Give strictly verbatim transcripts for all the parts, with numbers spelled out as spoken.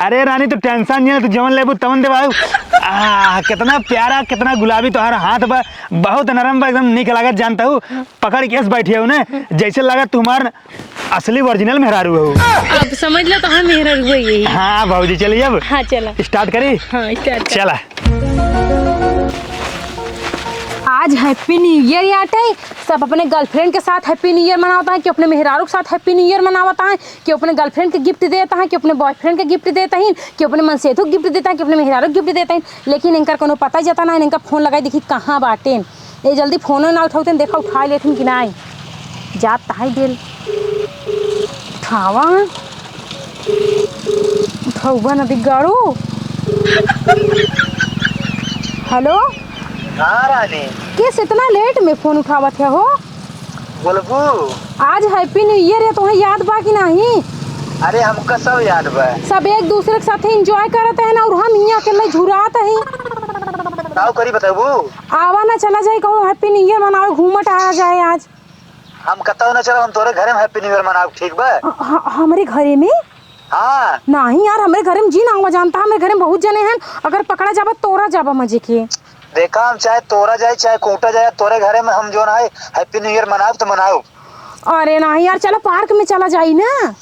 अरे रानी, तू tension नहीं ले, तू जवन लेबू तवन देवाऊ। आ, कितना प्यारा, कितना गुलाबी तोहार हाथ बा, बहुत नरम बा, एकदम निक लागत जानता हूँ। पकड़ के ऐसे बैठी हो ना, जैसे लागत तुम्हार असली original मेहरारू हो। अब समझ लो तो हम मेहरारू है यही। हाँ भौजी, चलिए अब। हाँ, चला। Start करी? हाँ, start कर। चला। आज Happy New Year याटे, सब अपने girlfriend के साथ Happy New Year मनावत हैं, कि अपने मेहरारू के साथ Happy New Year मनावत हैं, कि अपने girlfriend के gift देत हैं, कि अपने boyfriend के gift देत हैं, कि अपने मनसेधु के gift देत हैं, कि अपने मेहरारू के gift देत हैं। लेकिन इनकर कोनो पता ही जाता ना, इनका phone लगाई देखी कहाँ बाटे। ये जल्दी phone ना उठावते, देखा उठा लेथिन कि नाई। जात तहाई दिल। उठावा। उठउबा ना दिग्गाड़ू। Hello। हाँ रानी। किस इतना late में phone उठावत है हो? बोलबू। आज Happy New Year है, तोहे याद बा कि नाही? अरे हमका सब याद बा। सब एक दूसरे के साथे enjoy करत हैं ना, और हम हियाँ अकेले झुरात हैं। काउ करी बताबू? आवा ना, चला जाए कहूँ Happy New Year मनावे, घूमट आ जाए आज। हम कतौ ना चलब, हम तोरे घरे में Happy New Year मनाउब, ठीक बा? ह-, ह-, हमरे घरे में? हाँ। नाही यार, हमरे घरे में जी ना आवा जानता, हमरे घरे में बहुत जने हैं, अगर पकड़ा जाबा, तोरा जाबा मजे के। देखा, हम चाहे तोरा जाए, चाहे कूटा जाए, तोरे घरे में हम जौन है Happy New Year मनाउब तो मनाउब। अरे नाही यार, चला park में चला जाई ना।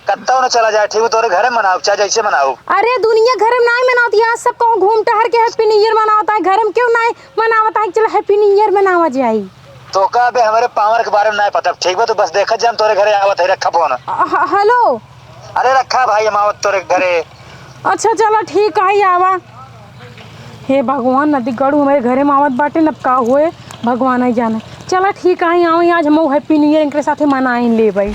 कत्तौ न चला जाए, ठीक बा, तोरे घरे मनाउब, चाहे जैसे मनाउब। अरे दुनिया घरे में नाही मनावत, यहाँ सब कहूँ घूम टहर के Happy New Year मनावत है, घरे में क्यों नाही मनावत है? चला Happy New Year मनावा जाई। तोका अबे हमरे power के बारे में नाही पता, ठीक बा, तो बस देखत जा, हम तोरे घरे आवत है, रखा phone। अ, ह-, hello। अरे रखा भाई, हम आवत तोरे घरे। अच्छा चला ठीक है, आवा। हे भगवान, नदी गड़ू हमरे घरे में आवत बाटे, अब का होए, भगवान ही जाने। चला ठीक है, आवा, आज हम Happy New Year इनके साथे मनाइन लेबई।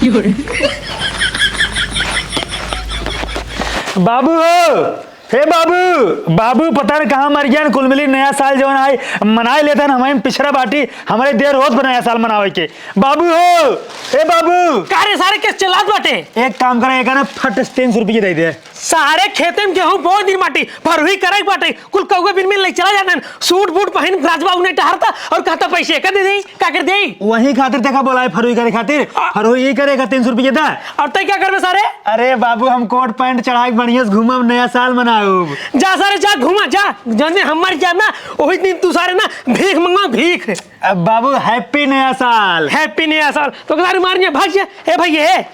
बाबू हो, हे बाबू, बाबू पता न कहाँ मर गया, कुल मिली नया साल जवन आई मनाए लेते हैं, हम पिछड़ा बाटी, हमरे देर होत बा नया साल मनावे के। बाबू हो, हे बाबू। का रे सारे, केस चिल्लात बाटे? एक काम करा, एक ना फट से तीन सौ रुपये दे दे। सारे खेते में गेहूं बोए दिन बाटी, फरुही करे के बाटे, कुल कौवे बिन मिल नहीं चला जाना, सूट बूट पहन राजबाबू नहीं टहरता और कहता पैसे का दे दे, का कर दे? वही खातिर देखा बोला है फरुही करे खातिर, आ- फरुही ही करे का तीन सौ रुपये दा। और तय क्या करबे सारे? अरे बाबू, हम कोट पैंट चढ़ा के बढ़िया से घूमब, नया साल मनाउब। जा सारे जा घूमा जा, जौन दिन हम मर जाब ना, वही दिन तू सारे ना भीख मंगवा, भीख। अब बाबू, Happy नया साल। Happy नया साल। तो सारे मार जा, भाग जा। ए भाई, ए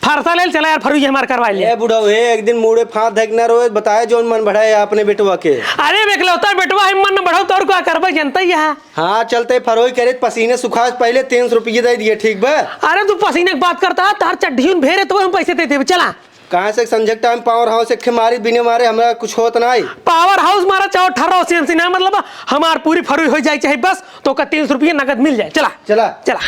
फरसा ले चला यार, फरुई हमार करवा ले। ए बुढ़ऊ, हे एक दिन मूड़े फांद धक न रोए, बताए जौन मन बढ़ाए अपने बेटवा के। अरे बेकलौता बेटवा है, मन बढ़ाओ तो और का करबे जनता ही है। हाँ, चलते फरोई करे, पसीने सुखा से पहले तीन सौ रुपये दे दिए, ठीक बा? अरे तू पसीने की बात करता है, तार चड्ढी उन भेरे तो हम पैसे दे देबे, चला। कहाँ से संझक time power house एक मारी बिने मारे हमरा कुछ होत नाई। Power house मारा चाहो ठर्रो सेंसी ना, मतलब हमार पूरी फरुई हो जाए चाहे बस, तो का तीन सौ रुपये नगद मिल जाए। चला। चला। चला।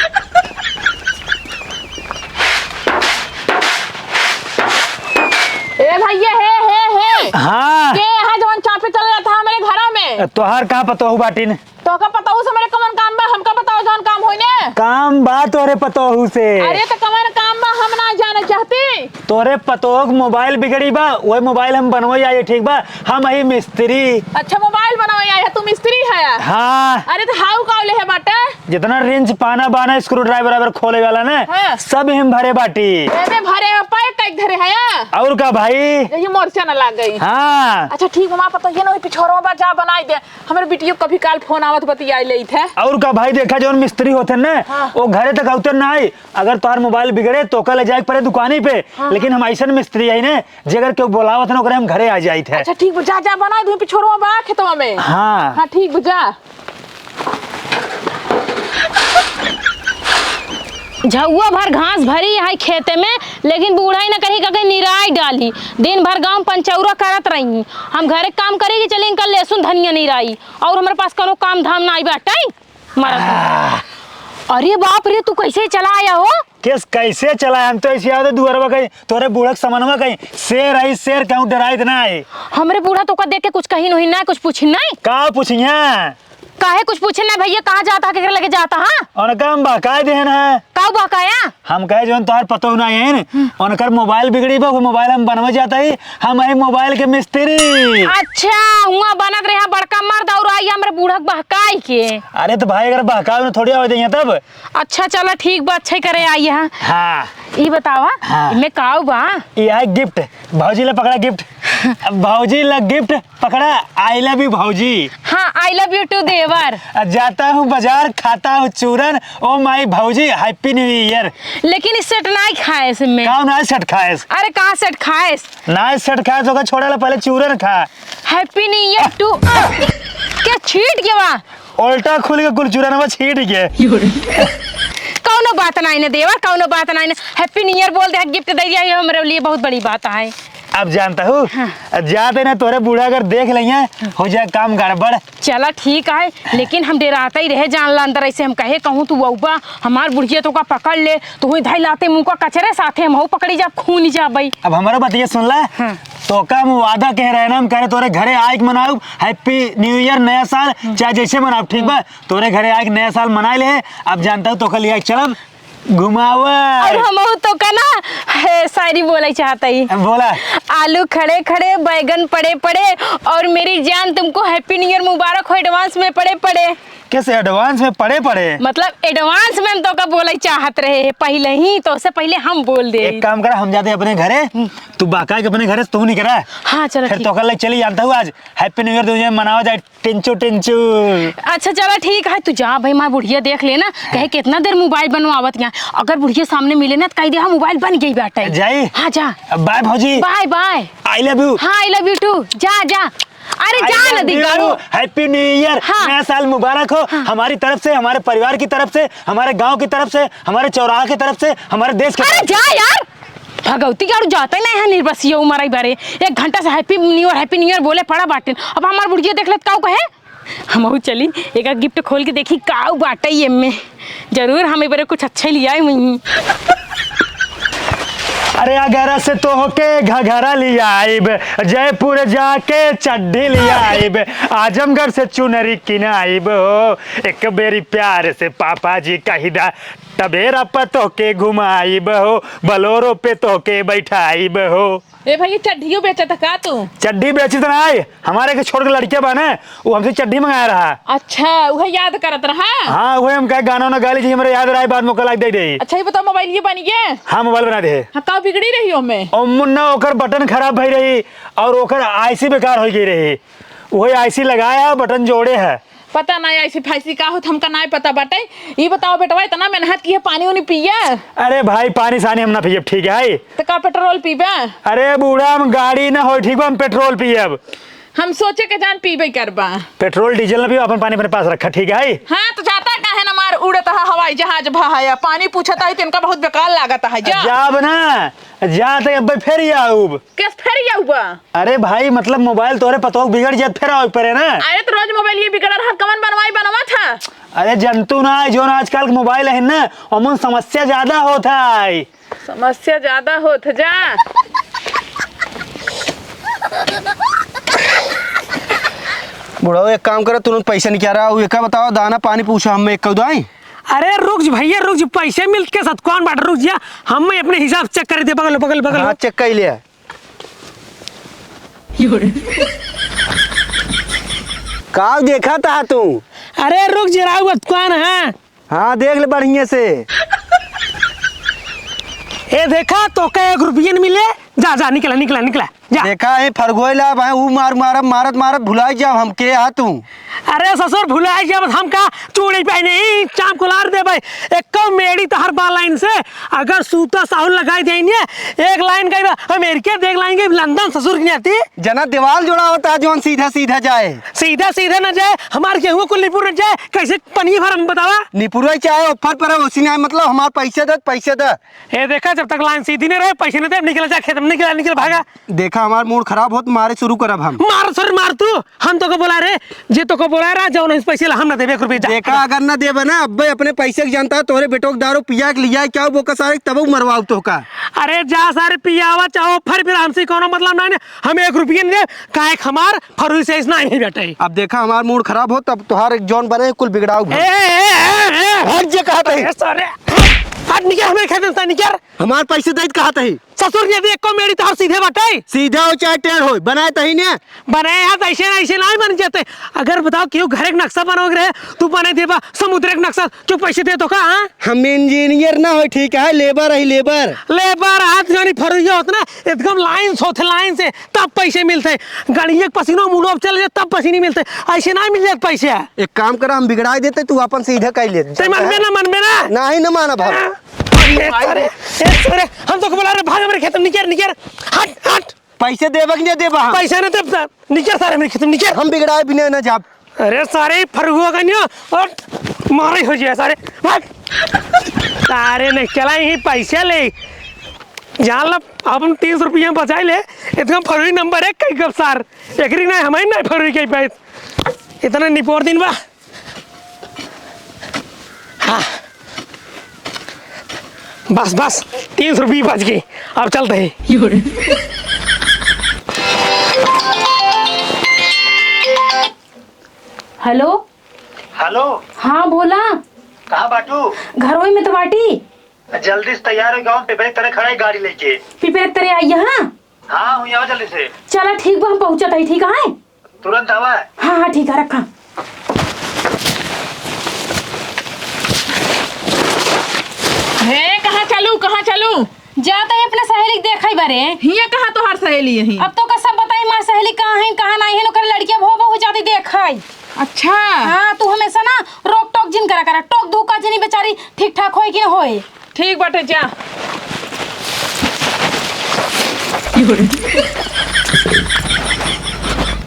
ए भैया, हे, हे, हे। हाँ। के यहाँ जवन चापे चल रहा था हमारे घरों में? तोहार कहाँ पतोहू बाटिन? तोहका पतोहू से मेरे कमन काम बा? हमका बताओ जौन काम होई ने। काम बा तोरे पतोहू से। अरे तो कमन काम बा, हम ना जाने चाहती। तोरे पतोहू के mobile बिगड़ी बा, वही mobile हम बनवाई आई, ठीक बा? हम ही मिस्त्री। अच्छा, mobile बनवाई आई है, तू मिस्त्री है? हाँ। अरे तो हाउ का ले है बाटे? जितना wrench पाना बाना, screw driver वाइवर खोले वाला ना, हाँ। सब हम भरे बाटी। एमे भरे है, pack कई धरे है? और का भाई? यही मोर्चा न लाग गई। हाँ। अच्छा ठीक बा, पतोहिया ना पिछोरवा बा, जा बनाई दे। हमरे बिटियो कभी काल phone आवत बतियाई लेत है। और का भाई, देखा जौन मिस्त्री होते ना, हाँ। वो घरे तक आवते ना आई। अगर तोहार mobile बिगड़े तो ओका ले जाए के पड़े दुकानी पे, हाँ। लेकिन हम ऐसन मिस्त्री आई ने, जे अगर केहू बोलावत ना ओकरे हम घरे आ जाइत है। अच्छा ठीक बा, जा जा बनाई दे, पिछोरवा बा खेतवा में। हाँ। हाँ ठीक बा, जा। झउआ भर घास भरी है खेते में, लेकिन बूढ़ा ही ना कहीं का कहीं निराई डाली। दिन भर गाँव पंचौरा करत रही। हम घरे काम करी कि चली इनका लहसुन धनिया निराई, और हमारे पास कोनो काम धाम ना आई बाटे। मरत। आह। अरे बाप रे, तू कैसे चला आया हो? केस कैसे चला? हम तो ऐसे आवत दुआरवा कहीं, तोरे बूढ़ा के समनवा कहीं, शेर आई शेर, कहूँ डराइत ना आई। हमरे बूढ़ा तो का देख के कुछ कही नहीं ना, कुछ पूछी नहीं। का पूछिया? काहे कुछ पूछे ना भइया, कहाँ जाता है, केकरे लगे जाता है? उनका हम बहकाए देहन है। काउ बहकाया? हम कहे जौन तोहार पतोह ना आइन, उनकर मोबाइल बिगड़ी बा, वो मोबाइल हम बनवे जाता ही, हम यही मोबाइल के मिस्त्री। अच्छा, हुआ बनत रहे बड़का मर्द और आई हमरे बूढ़ा के बहकाई के। अरे तो भाई अगर बहकावे में थोड़ी आवे देइए तब। अच्छा चला ठीक बा, अच्छा ही करे आई है। हाँ। ई बतावा, हाँ। इमे काउ बा? ये है गिफ्ट, भौजी ला पकड़ा गिफ्ट। भौजी ला गिफ्ट पकड़ा, I love you भौजी। हाँ, I love you too देवर। जाता हूँ बाजार, खाता हूँ चूरन, ओ माई भौजी, Happy New Year। लेकिन ई सेट नाई खाएस में। काउ नाई सेट खाएस? अरे कहाँ सेट खाएस? नाई सेट खाएस, ओकर छोड़े ला पहले चूरन खा। Happy New Year too। के छीट के बा? उल्टा खुल के कुल चूरनवा छीट के। कौनो बात नाई ने देवर, कौनो बात नाई ने। Happy New Year बोल दे, गिफ्ट दे दिया, ये हमरे लिए बहुत बड़ी बात है। अब जानता हूँ, हाँ। जाते ना तोरे बूढ़ा अगर देख लेइया, हो जाए काम गड़बड़। चला ठीक है, लेकिन हम डेराते ही रहे, जान ला अंदर ऐसे हम कहे कहूँ तू अउबा, हमार बुढ़िया तोका पकड़ ले, तू ही धई लाते मुँह का कचरे साथे हम हऊ पकड़ी जाब, खून ही जाब भाई। अब हमारा बात ये सुन ला, हाँ। तोका हम वादा कह रहे ना, हम कह रहे तोरे घरे आइक मनाउब, Happy New Year, नया साल, चाहे जैसे मनाउब, ठीक बा? तोरे घरे आइक नया साल मनाई ले, अब जानता हूँ तोका लिया चलब घुमावा। और हमहू तोका ना, हे, शायरी बोले चाहत ही। बोला। आलू खड़े खड़े, बैगन पड़े पड़े, और मेरी जान तुमको Happy New Year मुबारक हो advance में पड़े पड़े। कैसे advance में पड़े पड़े? मतलब advance में हम तोका बोले चाहत रहे, पहले ही, तोसे पहले हम बोल दे। एक काम करा, हम जाते अपने घरे, हम्म। तू बहका के अपने घरे से तू निकरा। हाँ, चलो फिर ठीक। तोका ले चली जानता हूँ आज Happy New Year दो मनावा जाए। टिंचू, टिंचू। अच्छा, चला ठीक है, तू जा भाई, मार बुढ़िया देख लेना, कहे कितना देर मोबाइल बनवावत यहाँ, अगर बुढ़िया सामने मिले ना तो कह दे, "हाँ, मोबाइल बन गई बाटे।" जाई? हाँ, जा। बाय भौजी। Bye, bye. I love you। हाँ, I love you too। जा, जा। अरे I जा ना love you। दिगाड़ू। Happy New Year। हाँ। नया साल मुबारक हो। हाँ। हमारी तरफ से, हमारे परिवार की तरफ से, हमारे गांव की तरफ से, हमारे चौराहा की तरफ से, हमारे देश की अरे तरफ से। जा यार। भगवती के आड़ू जाते नहीं है निर्बसिया उमर आई बारे। एक घंटा से Happy New Year, Happy New Year बोले पड़ा बाटिन। अब हमार बुढ़िया देख लेत काऊ कहे? हमहू चली, एक गिफ्ट खोल के देखी काऊ बाटे ये में। जरूर हम ए बारे कुछ अच्छा लियाई वहीं। अरे आगरा से तोहके घघरा लियाइब, जयपुर जाके चड्ढी लियाइब, आजमगढ़ से चुनरी किनाइब हो। एक बेरी प्यार से पापा जी कही दा, टबेरा पे तोहके घुमाइब हो, बलोरो पे तोहके बैठाइब हो। ए भाई, ये चड्ढियो बेचत का तू? चड्ढी बेचित ना है, हमारे के छोड़ के लड़किया बा ना, वो हमसे चड्ढी मंगाया रहा। अच्छा, उहे याद करत रहा? हाँ, उहे हम कहे गाना ना गा ली, हमरे याद रहा, बाद में कल दे दे। अच्छा, ये बताओ, मोबाइल ये बन गया? हाँ, मोबाइल बना दे। हाँ, का बिगड़ी रही ओमे? ओ मुन्ना, ओकर बटन खराब भई रही और ओकर आईसी बेकार हो गई रही, वही आईसी लगाया, बटन जोड़े है। पता नाई ऐसी फैसी का होत, हमका नाई पता बाटे। ई बताओ बेटवा, इतना मेहनत किहे, पानी उनी पिया? अरे भाई, पानी सानी हम ना पियब, ठीक है? तो का पेट्रोल पीबे? अरे बूढ़ा, हम गाड़ी ना हो, ठीक बा, हम पेट्रोल पियब। हम सोचे के जान पीबे करबा। पेट्रोल डीजल ना पियो, अपन पानी अपने पास रखा, ठीक है? हाँ, तो जाता काहे ना मार उड़त है हवाई जहाज भा है, पानी पूछता है तो इनका बहुत बेकार लागत है। जा। जाब ना, जा तो अब फिर ही आऊब। केस फेर आउबा? अरे भाई, मतलब मोबाइल तोरे पतोह बिगड़ जात, फेर आवे पड़े ना। अरे तो रोज मोबाइल ये बिगड़ रहा, कवन बनवाई बनवा था? अरे जंतु ना है, जोन आजकल के मोबाइल है ना, ओमन समस्या ज्यादा होत है। समस्या ज्यादा होत है, जा। बुढ़ऊ, एक काम करो, तुरंत पैसा निकाल रहा हूँ, एक बताओ, दाना पानी पूछो, हम एक कह दो आई। अरे रुक जा भैया, रुक जा, पैसे मिल के साथ कौन बात, रुक जा, हम अपने हिसाब से चेक कर दे, बगल, बगल, बगल। हाँ, चेक कर लिया। का देखा था तू? अरे रुक जरा, वो कौन है? हाँ, देख ले बढ़िया से। ए देखा, तोका एक रुपया न मिले। जा, जा, निकला, निकला, निकला, जा। देखा है, फरगोइला भाई, ऊ मार, मारब, मारत, मारत भुलाई जाओ हमके, आ तू। अरे ससुर, भुलाई जाओ, हम का चूड़ी पहने ही, चाम कुलार देबे। एको मेड़ी तहर बा लाइन से, अगर सूता साहुल लगाई देइने, एक लाइन गई बा अमेरिका, देख लाइन गई लंदन, ससुर की नाती। जना दीवाल जोड़ा होता है, जौन सीधा सीधा जाए। सीधा सीधा ना जाए, हमार गेहूं कुल निपुर न जाए, कैसे पनिया भरम बतावा? निपुरई चाहे ऊपर पर, उसी ना मतलब हमार पैसे दे, पैसे दे। ए देखा, जब तक लाइन सीधी नहीं रहे, पैसे नहीं दे, निकल जा खेत में, निकल, निकल, भागा। देख, देखा हमार मूड खराब होत, मारे सुरू करब हम। मार सर मार तू, हम तोका बोलाए रहे, जे तोका बोलाए रहा, जौन है पैसे ला, हम ना देबे एक रुपया, जा। देखा, अगर ना देबे ना, अब्बे अपने पैसे के जनता, तोहरे बेटो के दारू पिया के लिया, क्या बोका सारे, तब मरवाऊ तोहका। अरे जा सारे पियावा, चाहो फर, फिर हमसे कौनो मतलब नहीं ने, हम एक रुपया नहीं दे, काहे कि हमार फरुई से ऐसना नहीं बेटे। अब देखा, हमार मूड खराब हो, तब तोहार एक जौन बने, कुल बिगड़ाऊ ए, हम। ए, ए, ए, ए। हट जे कहत है। अरे सारे, हट, निकर हमरे खेत से, निकर। हमार पैसे दे कहत है। ससुर, यदि एको मेरी तोहार सीधे बाटे। सीधा हो चाहे टेढ़ हो, बनाए तही ने। बनाए यार, ऐसे ना, ऐसे ना ही बन जाते। अगर बताओ, केहू घर एक नक्शा बनोगे रहे, तू बने देबा समुद्र एक नक्शा, क्यों पैसे दे तो का, हाँ? हम इंजीनियर ना हो, ठीक है, लेबर है, लेबर। लेबर हाथ जानी फरुइया होत ना, एकदम लाइन से होते, लाइन से, तब पैसे मिलते। गाड़िया के पसीनो मुड़ो अब चल जाए, तब पैसे नहीं मिलते, ऐसे ना मिल जाते पैसे। एक काम करा, हम बिगड़ाई देते, तू अपन सीधे कह ले। ते मन में ना, मन में ना। नहीं, ना मानब हम। ए, अरे, ए, अरे, हम तो बोला रे, भाग हमरे खेत में, निकर, निकर, हट, हट। पैसे देबा कि नहीं देबा हम? पैसा नहीं देबा, निकर सारे हमरे खेत में, निकर। हम बिगड़ाए बिना ना जाब। अरे सारे फरुआ का नियो, और मारे हो जाए सारे, भाग। सारे नहीं चला ही पैसे ले, जान ला अपन तीन सौ रुपया बचाई ले, इतना फरुई नंबर एक कई गप सार, एकरी नहीं हमारी नहीं फरुई कई पाए, इतना निपोर दिन बा। हाँ। बस, बस, तीन सौ रुपये बच गए। अब चलते हैं। हेलो। हेलो। हाँ, बोला। कहाँ बाटू? घरोई में तो बाटी। जल्दी से तैयार हो, गाँव पेपर एक तरह खड़ा है गाड़ी लेके। पेपर एक तरह आई यहाँ? हाँ, हुई आओ जल्दी से। चला ठीक बा, हम पहुँचत हई, ठीक है? तुरंत आवा। हाँ, हाँ, ठीक है, रखा। हे, कहाँ चलू, कहाँ चलू? जात है अपने सहेली के देखई बारे। हियाँ कहाँ तोहार सहेली यहीं? अब तोका सब बताई, मार सहेली कहाँ है, कहाँ नहीं है, ओकर लड़किया भो बहू जाती देखई। अच्छा। हाँ, तू हमेशा ना रोक टोक जिन करा करा, टोक दू का जनी बेचारी ठीक ठाक होई कि ना होई। ठीक बाटे, जा।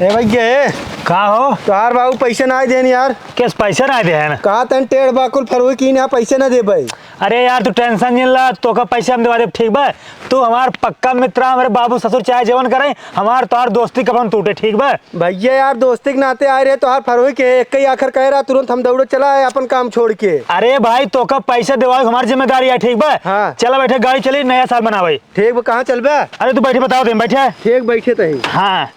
ए भैया, ए। का हो? तोहार बाबू पैसे ना देन यार। केस पैसे ना देन? कहा तन टेढ़ बाकुल फरुई की ना पैसे ना देबे। अरे यार, तू tension जिन ला, तोका पैसे हम देवा देब, ठीक बा? तू हमार पक्का मित्र, हमरे बाबू ससुर चाहे जेवन करे, हमार तोहार दोस्ती कबहुँ टूटे, ठीक बा? भैया यार, दोस्ती के नाते आए रहे, तोहार फरवे के एक ही आखर कहे रहा, तुरंत हम दौड़े चला आए अपन काम छोड़ के। अरे भाई, तोका पैसा देवावे हमार जिम्मेदारी है, ठीक बा? हाँ। चला बैठे, गाड़ी चली, नया साल मनावे। ठीक बा, कहाँ चलबे? अरे तू बैठे, बताओ दे, बैठे। ठीक, बैठे तही। हाँ।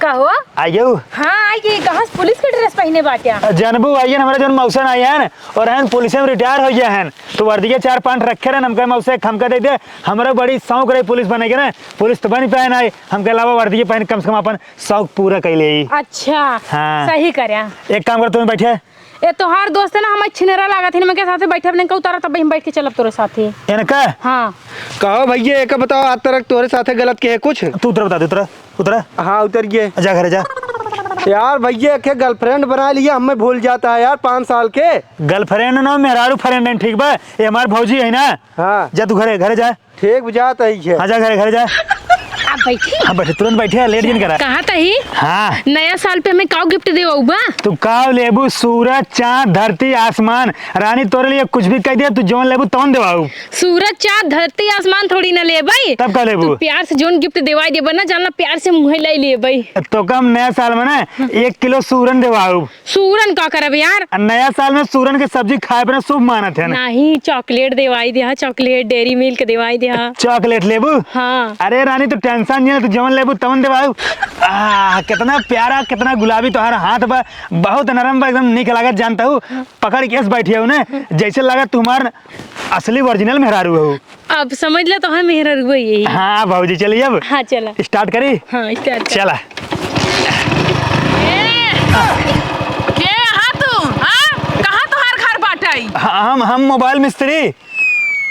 का हो? आइयो। हाँ, आई गई। कहाँ से पुलिस के ड्रेस पहने बाटे? जानबू, आइए, हमारे जौन मौसा आई हैं और हैं पुलिस में रिटायर हो गया हैं, तो वर्दी के चार पांच रखे रहन, हमके मौसा एक हमका दे दे। हमरा बड़ी शौक रही पुलिस बने के ना, पुलिस तो बन पाए ना, हमके अलावा वर्दी के पहन कम से कम अपन शौक पूरा कर ले। अच्छा, हाँ। सही करे। एक काम कर, तुम्हें बैठे। ए, तोहार दोस्त है ना, हमारे छिनेरा लागत है, इनके साथे बैठे, अपने को उतारा, तब हम बैठ के चलब तोरे साथे। इनका? हाँ। कहो भैया, एक बताओ, आज तक तोरे साथे गलत के है कुछ? तू उतरा, बता दे, उतरा, उतरा। हाँ, उतर गए। जा घरे जा। यार भैया, एक girlfriend बना लिया, हमें भूल जाता है यार, पाँच साल के। Girlfriend ना, मेहरारू friend है, ठीक बा? ये हमार भौजी है ना? हाँ। जा तू घरे, घरे जा। ठीक बा, जात है ये। हाँ, जा घरे, घरे जा। आप बैठी? हाँ, बैठे, तुरंत बैठे, लेट जिन करा। कहा तही? हाँ। नया साल पे हमें काऊ gift देवाऊ बा? तू काऊ लेबू? सूरज, चाँद, धरती, आसमान। रानी तोरे लिए कुछ भी कह दे, तू जौन लेबू तौन देवाऊ। सूरज, चाँद, धरती, आसमान थोड़ी ना लेबई। तब का लेबू? तू प्यार से जौन gift देवाई देबा ना, जानला प्यार से मुँहे लाई लेबई। तो कम नया साल में ना एक किलो सूरन देवाऊ। सूरन का करब यार? आ, नया साल में सूरन के सब्जी खाए पर शुभ मानत है ना। नहीं, chocolate देवाई दिया, chocolate, Dairy Milk देवाई दिया। Chocolate लेबू? हाँ। अरे रानी, तू tension नहीं ले, तू जवन लेबू तवन देवाऊ। आ, कितना प्यारा, कितना गुलाबी तोहार हाथ बा, बहुत नरम बा, एकदम निक लागत, जानता हूँ। पकड़ के ऐसे बैठी हो ना, जैसे लागत तुम्हार असली original मेहरारू हो। अब समझ ले तो है मेहरारू यही। हाँ भौजी, चलिए अब। हाँ, चला। Start करी? हाँ, start कर। चला। ए, के हा तू? हाँ? कहाँ तोहार घर बाटई? हाँ, हम, हम mobile मिस्त्री।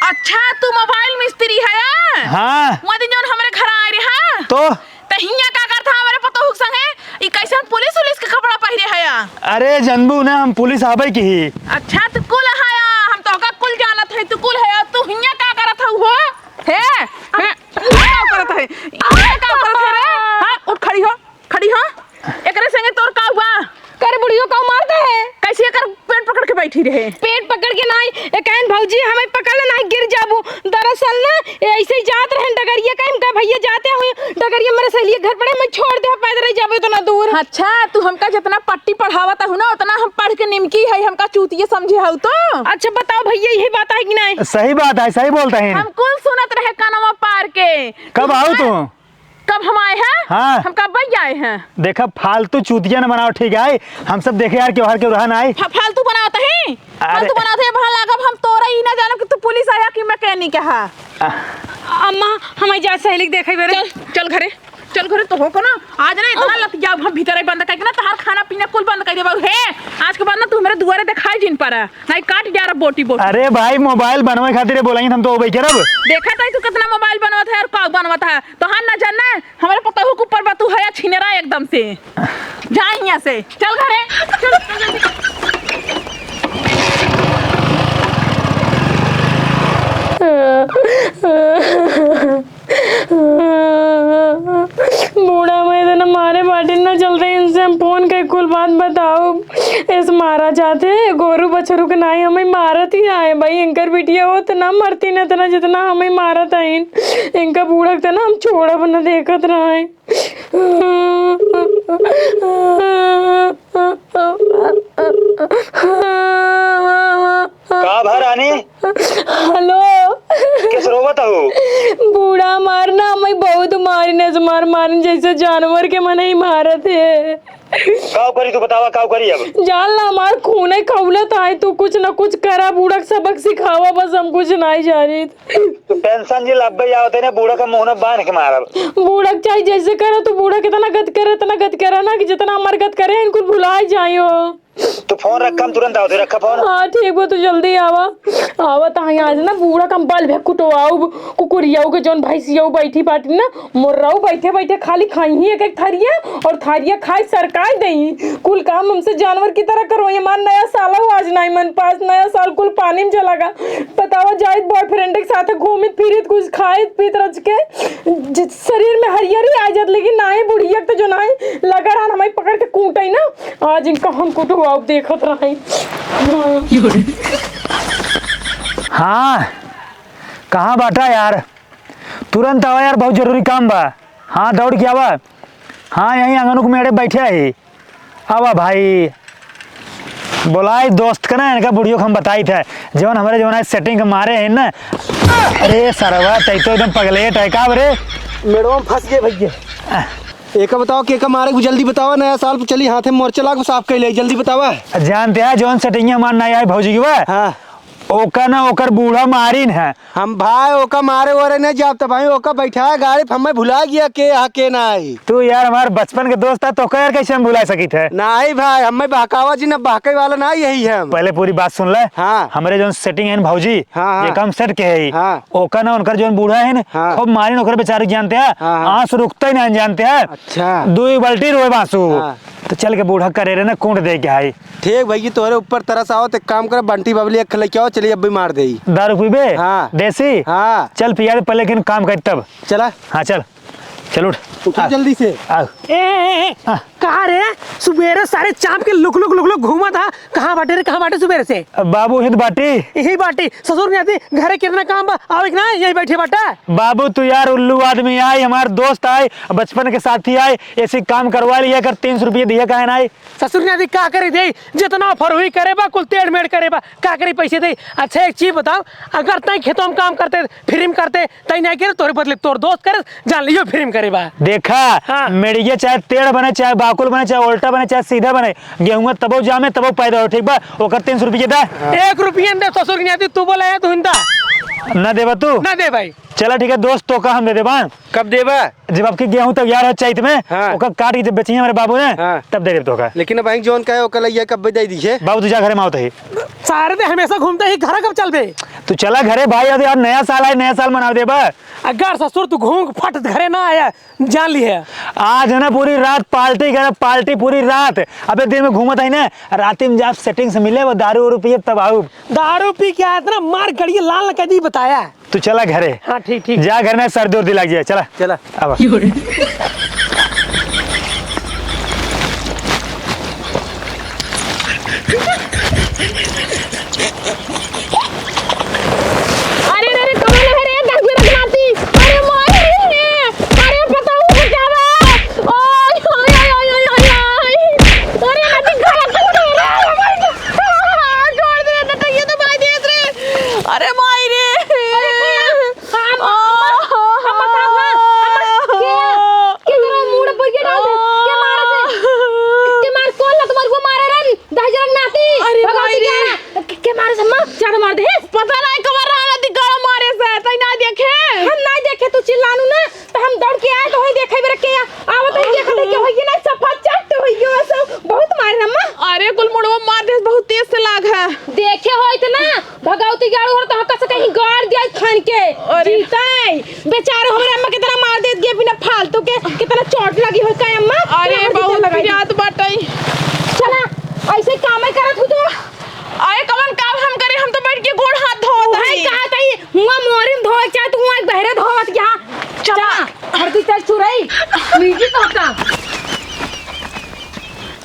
अच्छा, तू mobile मिस्त्री है? हाँ। वो दिन जौन हमरे घर आए रहे, हाँ? तो? त हियां का करत हा हमरे पतोहू के संगे? ई कैसन पुलिस उलिस के कपड़ा पहिरे हया? अरे जनबू ना, हम पुलिस आबे की ही। अच्छा, तू कुल हया, हम तोहका कुल जानत है, तू कुल हया, तू हियां का करत हऊ हो? हे? हैं? ई का करत है? ई का करत है रे? हाँ, उठ, खड़ी हो, खड़ी हो। एकरे संगे तोर का हुआ? करे बुढ़ियो का मार दे है? कैसे एकर पेट पकड़ के बैठी रहे? पेट पकड़ के नाई, ए कहन भौजी हमें पकड़ ले नाई गिर जाबू। दरअसल ना, ए ऐसे ही जात रहन डगरिया का, इनका भैया जाते हुए अगर ये मेरे सहेली के घर पड़े, मैं छोड़ दे, पैदल ही जाबे उतना दूर। अच्छा, तू हमका जितना पट्टी पढ़ावत हूँ ना, उतना हम पढ़ के निमकी है, हमका चूतिया समझे हऊ तो? अच्छा बताओ भैया, यही बात है कि नहीं? सही बात है, सही बोलता है। हम कुल सुनत रहे कानवा पार के। कब आओ तू? कब हम आए हैं? हाँ। हम कब ही आए हैं? देखा, फालतू चूतिया न बनाओ, ठीक है? हम सब देखे यार, त्योहार के उरहन आए। फा-, फालतू बनावत है? अरे। फालतू बनावत है, वहाँ लागब हम तोरा ही ना जानब कि तू पुलिस आया कि मैकेनिक है। आ। अम्मा, हम जा सहेली के देखे बेरे। चल, चल घरे, चल घरे। तो हो को ना, आज ना इतना लतियाब हम भीतर ही बंद करके ना, तहार खाना पीना कुल बंद कर देबा। हे, आज के बाद ना तू मेरे दुआरे दिखाई जिन पड़ा, नहीं काट डारब बोटी बोटी। अरे भाई, मोबाइल बनवे खातिर बोलाई हम तो हो भाई करब। देखा तो तू कितना मोबाइल बनवत है और का बनवत है, तोहार नजर ना हमरे पतोहू के ऊपर बा, तू है छिनरा एकदम से। जा हियां से, चल घरे, चल, चल जल्दी। बूढ़ा मैं इतना मारे बाटिन ना, चलते इनसे हम फोन के कुल बात बताओ। इस मारा जाते गोरू बछरू के नाई हमें मारत ही आए भाई, इनकर बिटिया होत ना मरती न इतना जितना हमें मारत आइन। इनका बूढ़ा के ना हम छोड़ब न देखत रहे। का भा रानी? हेलो। किस रोवत हो? बूढ़ा मारना, हमें बहुत मारिन, ऐसे मार मारिन जैसे जानवर के मनई मारत है। काव करी तू बतावा, काव करी अब? जान ला, हमार खूने खौलत आए, तू कुछ न कुछ करा, बूढ़ा के सबक सिखावा, बस हम कुछ नहीं जानित। तू टेंशन जी लब्बे आवत है ना, बूढ़ा का मुंह ना बांध के मारब। बूढ़ा के चाहे जैसे करा, तू बूढ़ा कितना गत करे, इतना गत करा ना कि जितना हमार गत करे, इनको भुलाई जाइयो। तू फोन रख, हम तुरंत आवत है, रखा फोन। हाँ, ठीक बा, तू जल्दी आवा। आवत है आज ना, बूढ़ा का हम बल भे कुटवाऊ, कुकुरियाऊ के जौन भैंसियाऊ बैठी बाटी ना, मोर्राऊ बैठे बैठे खाली खाई ही एक एक थरिया, और थरिया खाई सरकाई देई। कुल काम हमसे जानवर की तरह करो। ये मान नया साल हो, आज नाई मन पास, नया साल कुल पानी में चला गा। बतावा, जाइत बॉयफ्रेंड के साथ घूमित फिरित, कुछ खाइत पीत रच के, ज-, शरीर में हरियरी आ जात, लेकिन नाई बुढ़िया के तो जो नाई लगा रहन हमें पकड़ के कूटई ना। आज इनका हम कुटवाऊ देखत रही। हाँ, कहाँ बाटा यार? तुरंत आवा यार, बहुत जरूरी काम बा। हाँ, दौड़ के आवा। हाँ, यहीं आंगन के मेड़े बैठे ही। आवा भाई, बोलाई दोस्त का ना, इनका बुढ़ियो के हम बताई थे, जवन हमरे जवन आज सेटिंग के मारे हैं ना। अरे सरवा, तै तो एकदम पगलेट है का रे? मेड़वा में फंस गए भैया। आह। एका बताओ, के का मारे, जल्दी बताओ, नया साल पे चली, हाथे मोर्चा लाग साफ कैले, जल्दी बतावा। जानते हैं, जौन सेटिंग हमार नया है भौजी की बा? हाँ। ओका ना ओकर बूढ़ा मारिन है। हम भाई ओका मारे ओरे नहीं जाब त भाई, ओका बैठा है गाड़ी पे, हमें भुला गया के हा के ना आई। तू यार हमार बचपन के दोस्त है, तो का यार कैसे हम भुला सकित है? नहीं भाई, हमें बहकावा जी ना, बहके वाला ना यही है हम। पहले पूरी बात सुन ले। हाँ। हमरे जौन सेटिंग है ना भौजी, हाँ, हाँ। ये काम सेट के है। हाँ। ओका ना उनकर जौन बूढ़ा है ना, हाँ। खूब मारिन ओकर बेचारे जानते हैं, हाँ, हाँ। आंस रुकते ही नहीं जानते हैं। अच्छा। दुई बाल्टी रोए बांसु। हाँ। तो चल के बूढ़ा करे रहे ना, कूट दे के आई। ठीक भैया, तोहरे ऊपर तरस आवत, एक काम करे, बंटी बबली एक लेके आओ, चलिए अब भी मार देई। दारू पीबे? हाँ। देसी? हाँ। चल पिया दे पहले, लेकिन काम कर तब। चला। हाँ, चल। चल उठ। उठ आ। जल्दी से। आ। ए, ए, ए, हाँ। कहाँ रे? सुबेरे सारे चाप के लुक लुक लुक लुक घूमा था। कहाँ बाटे रे, कहाँ बाटे सुबेरे से? बाबू हित बाटी। यही बाटी। ससुर नहीं आती, घरे कितना काम बा, आवे कि ना, यही बैठे बाटा। बाबू तू यार उल्लू आदमी आई, हमार दोस्त आई, बचपन के साथी आई, ऐसी काम करवा लिया कर, तीन सौ रुपये दिए काहे ना आई? ससुर नाती का करे दे, जितना ऑफर हुई करे बा, कुल तेड़ मेड़ करे बा, का करे पैसे दे। अच्छा एक चीज बताओ, अगर तई खेतों में काम करते, फ्री में करते, तई नहीं करे, तोरे बदले तोर दोस्त करे, जान लियो फ्री में करे बा। देखा, हाँ। मेड़िया चाहे टेढ़ बने, चाहे बाकुल बने, चाहे उल्टा बने, चाहे सीधा बने, गेहूं तबो जामे, तबो पैदा हो, ठीक बा? ओकर तीन सौ रुपये दा। एक रुपया न दे ससुर के नाती, तू बोला है, तू हिंदा। ना देबा तू? ना दे भाई। चला ठीक है दोस्त, तो का हम दे देबा। कब देबा? जब आपकी गेहूं तैयार हो चैत में, हाँ। ओकर काट के जब बेचिए हमारे बाबू ने, हाँ। तब दे देब तोका। लेकिन अब भाई जौन कहे ओकर लइया कब दे दीजिए। बाबू तू जा घरे में आवत है। सारे ते हमेशा घूमते ही, घर कब चलबे? तू चला घरे भाई, अब यार नया साल आए, नया साल मनावे देबा। अगर ससुर तू घूम फट घरे ना आया, जान ली है। आज है ना पूरी रात पार्टी करे, पार्टी पूरी रात। अबे दिन में घूमत है ना, राती में जब सेटिंग से मिले वो दारू वारू पिए तब आऊ। दारू पी के आया इतना मार गड़िए लाल न कदी बताया। तू चला घरे। हाँ, ठीक, ठीक। जा घर में सर्दी उर्दी लग जाए, चला। चला। अब। अरे, अरे, अरे, कौन है रे? दस मिनट नाती। अरे, मार रही है। अरे, बताओ,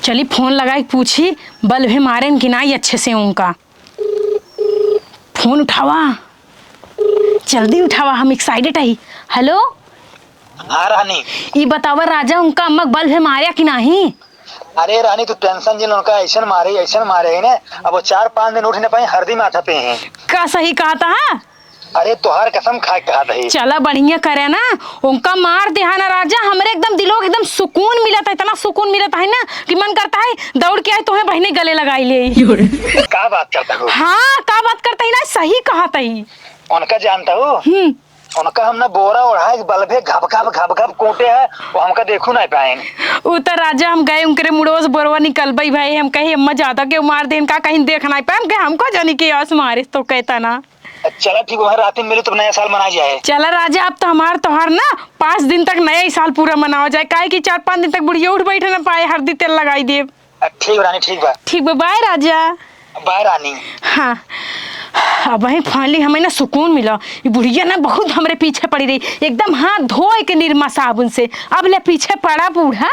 चली फोन लगाइ के पूछी, बल्ब है मारेन कि नाहीं अच्छे से उनका। फोन उठावा, जल्दी उठावा, हम एक्साइटेड हई। हेलो। हाँ रानी। ई बतावा राजा, उनका अम्मा के बल्ब है मार्या कि नाहीं? अरे रानी, तू टेंशन जिन, उनका अइसन मारे, अइसन मारे है ना, अब वो चार पाँच दिन उठ न पाए, हरदी माथा पे हैं। का सही कहत हा? अरे तोहार कसम खाइ के कहत ही। चला बढ़िया करे ना, उनका मार देहा ना राजा, हमरे एकदम दिलो के एकदम सुकून मिलत है, इतना सुकून मिलत है ना कि मन करत है दौड़ के आइ तोहे बहिने गले लगाइ लेई। का बात करत हो? हाँ, का बात करत ही ना, सही कहत ही। उनका जानत हो? हम्म। उनका हम ना बोरा ओढ़ाइ के बल्बे घप घप घप घप कूटे हैं, वो हमका देखू नाहीं पाएन। उ त राजा हम गए उनकरे मुड़वा से बोरवा निकलबइ भाई, हम कही अम्मा ज्यादा केउ मार देन का, कहीं देख नाहीं पाए, हम कहे हमको जानी के आस मारिस तो कहता ना। चला ठीक बा, राती में मिली तब नया साल मनाइ जाए। चला राजा, अब तो हमार तोहार ना पाँच दिन तक नया ही साल पूरा मनावा जाए, काहे कि चार पाँच दिन तक बुढ़िया उठ बैठे ना पाए, हरदी तेल लगाइ देब। अ, ठीक बा रानी, ठीक बा। ठीक बा, बाय राजा। बाय रानी। हाँ, अबहीं finally हमें ना सुकून मिला। ई बुढ़िया ना बहुत हमरे पीछे पड़ी रही, एकदम हाथ धोए के निरमा साबुन से, अब ले पीछे पड़ा बूढ़ा।